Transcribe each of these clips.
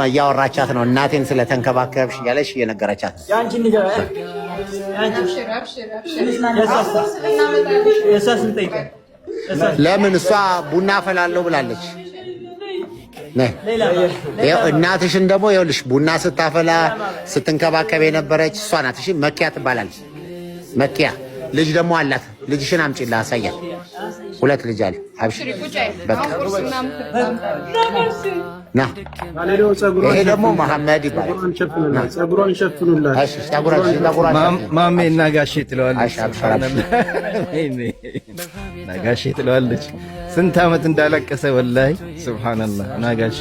እያወራቻት ነው። እናቴን ስለተንከባከብሽ እያለሽ እየነገረቻት ነው። ለምን እሷ ቡና አፈላለሁ ብላለች። እናትሽን ደግሞ ይኸውልሽ ቡና ስታፈላ ስትንከባከብ የነበረች እሷ ናት። እሺ መኪያ ትባላለች። መኪያ ልጅ ደግሞ አላት። ልጅሽን አምጪላ አሳያት። ሁለት ልጅ አለ። አብሽር በቃ ና። ይሄ ደግሞ መሐመድ ይባላል። ጸጉሯን ሸፍኑላት። ማሜ እና ጋሼ ትለዋለች። ናጋሼ ትለዋለች። ስንት ዓመት እንዳለቀሰ ወላሂ ሱብሃነላህ። ናጋሼ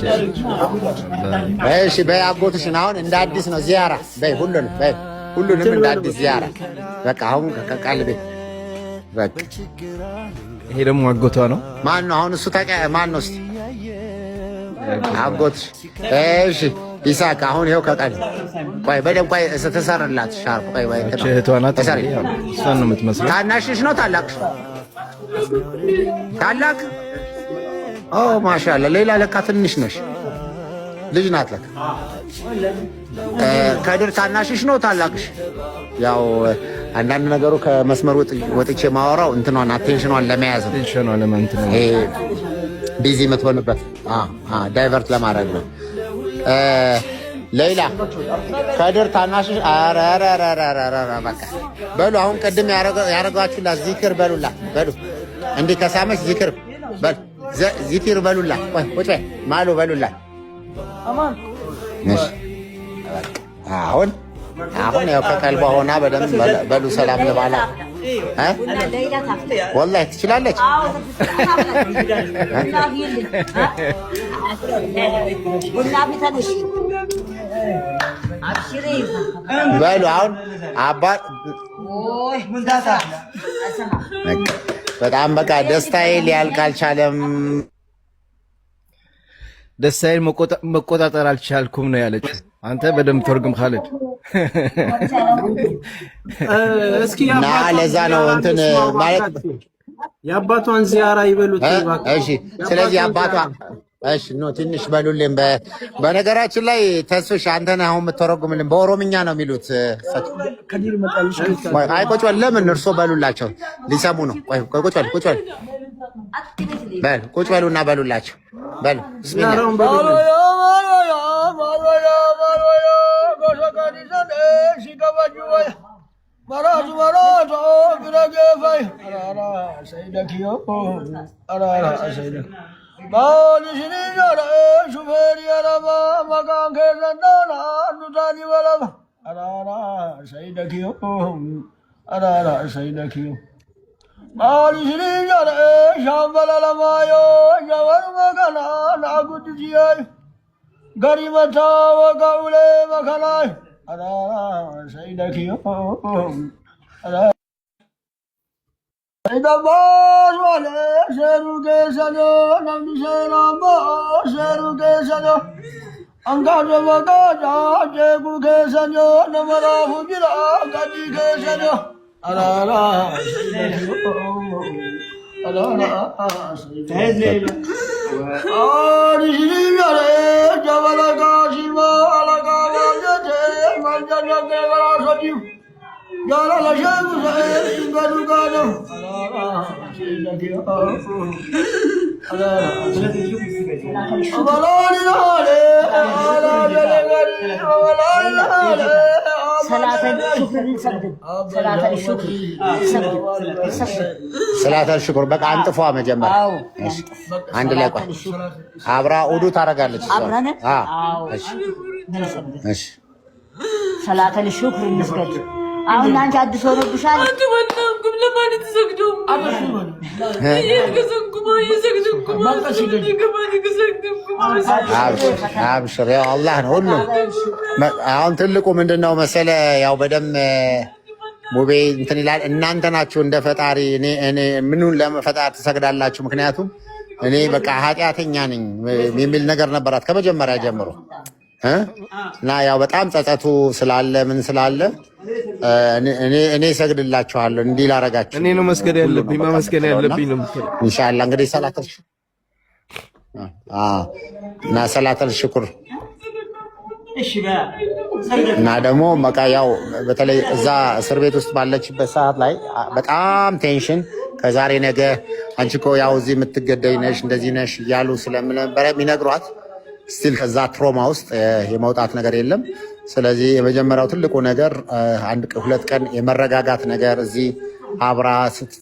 እሺ በይ አጎትሽን አሁን እንደ አዲስ ነው ዚያራ በይ፣ ሁሉንም በይ፣ ሁሉንም እንደ አዲስ ዚያራ። በቃ አሁን ከቀልቤ በቃ ይሄ ደግሞ አጎቷ ነው። ማን ነው አሁን እሱ? ታውቂያ ማን ነው እስኪ አጎትሽ? እሺ ይሳቅ አሁን ይኸው ከቀልቤ ቆይ፣ በደምብ ቆይ፣ ተሰርላት ሻርፕ ቆይ፣ ቆይ እህቷ ናት። እሷን ነው የምትመስለው። ታናሽሽ ነው ታላቅሽ ነው? ታላቅ። ኦ ማሻአላ። ሌላ ለካ ትንሽ ነሽ፣ ልጅ ናት ለካ። ከድር ታናሽሽ ነው ታላቅሽ? ያው አንዳንድ ነገሩ ከመስመር ወጥቼ ማወራው እንትኗን attention ኗን ለመያዝ ነው። ይሄ busy የምትሆንበት divert ለማድረግ ነው። ሌላ ከድር ታናሽሽ። ኧረ ኧረ በቃ በሉ። አሁን ቅድም ያረጋችሁላት ዚክር በሉላት፣ በሉ እንዲህ ከሳመች ዚክር በሉ፣ ዚክር በሉላት። ቆይ ቁጭ በይ ማሉ በሉላት። አሁን አሁን ያው ከቀልቧ ሆና በደንብ በሉ። ሰላም ልባላ ወላሂ ትችላለች። በሉ አሁን አባ በጣም በቃ ደስታዬ ሊያልቅ አልቻለም። ደስታዬን መቆጣጠር አልቻልኩም ነው ያለችው። አንተ በደንብ ተርጉም ካለድ። እስኪ እና ለዛ ነው እንትን ማለት የአባቷን ዚያራ ይበሉት። እሺ፣ ስለዚህ አባቷ እሺ፣ no ትንሽ በሉልን። በነገራችን ላይ ተስፍሽ አንተ ነህ አሁን የምተረጉምልን። በኦሮምኛ ነው የሚሉት። አይ ቁጭ በል። ለምን እርሶ በሉላቸው ሊሰሙ ነው። ቆይ ቆይ፣ ቁጭ በል፣ ቁጭ በል፣ በል ቁጭ በሉና በሉላቸው። በሉ ብስሚላ። ሰላተል ሽኩር በቃ አንጥፏ መጀመሪያ አንድ ላይ ቆይ፣ አብራ ውዱ ታደርጋለች። እሺ ሰላተል ሹክር እንስገድ። አሁን አንቺ አዲስ ሆኖብሻል። አብሽር፣ ያው አላህ ነው ሁሉም። አሁን ትልቁ ምንድን ነው መሰለ፣ ያው በደም ሙቤ እንትን ይላል። እናንተ ናችሁ እንደ ፈጣሪ እኔ ምኑን ለፈጣሪ ትሰግዳላችሁ? ምክንያቱም እኔ በቃ ኃጢአተኛ ነኝ የሚል ነገር ነበራት ከመጀመሪያ ጀምሮ እና ያው በጣም ጸጸቱ ስላለ ምን ስላለ እኔ እሰግድላችኋለሁ እንዲህ ላረጋችሁ እኔ ነው መስገድ ያለብኝ ማመስገን ያለብኝ ነው የምትለው። ኢንሻአላህ እንግዲህ ሰላተል እና ሰላተል ሽኩር እና ደግሞ በቃ ያው በተለይ እዛ እስር ቤት ውስጥ ባለችበት ሰዓት ላይ በጣም tension፣ ከዛሬ ነገ አንቺ እኮ ያው እዚህ የምትገደይ ነሽ፣ እንደዚህ ነሽ እያሉ ስለምነበረ የሚነግሯት still ከዛ trauma ውስጥ የመውጣት ነገር የለም። ስለዚህ የመጀመሪያው ትልቁ ነገር 1-2 ቀን የመረጋጋት ነገር እዚህ አብራ ስት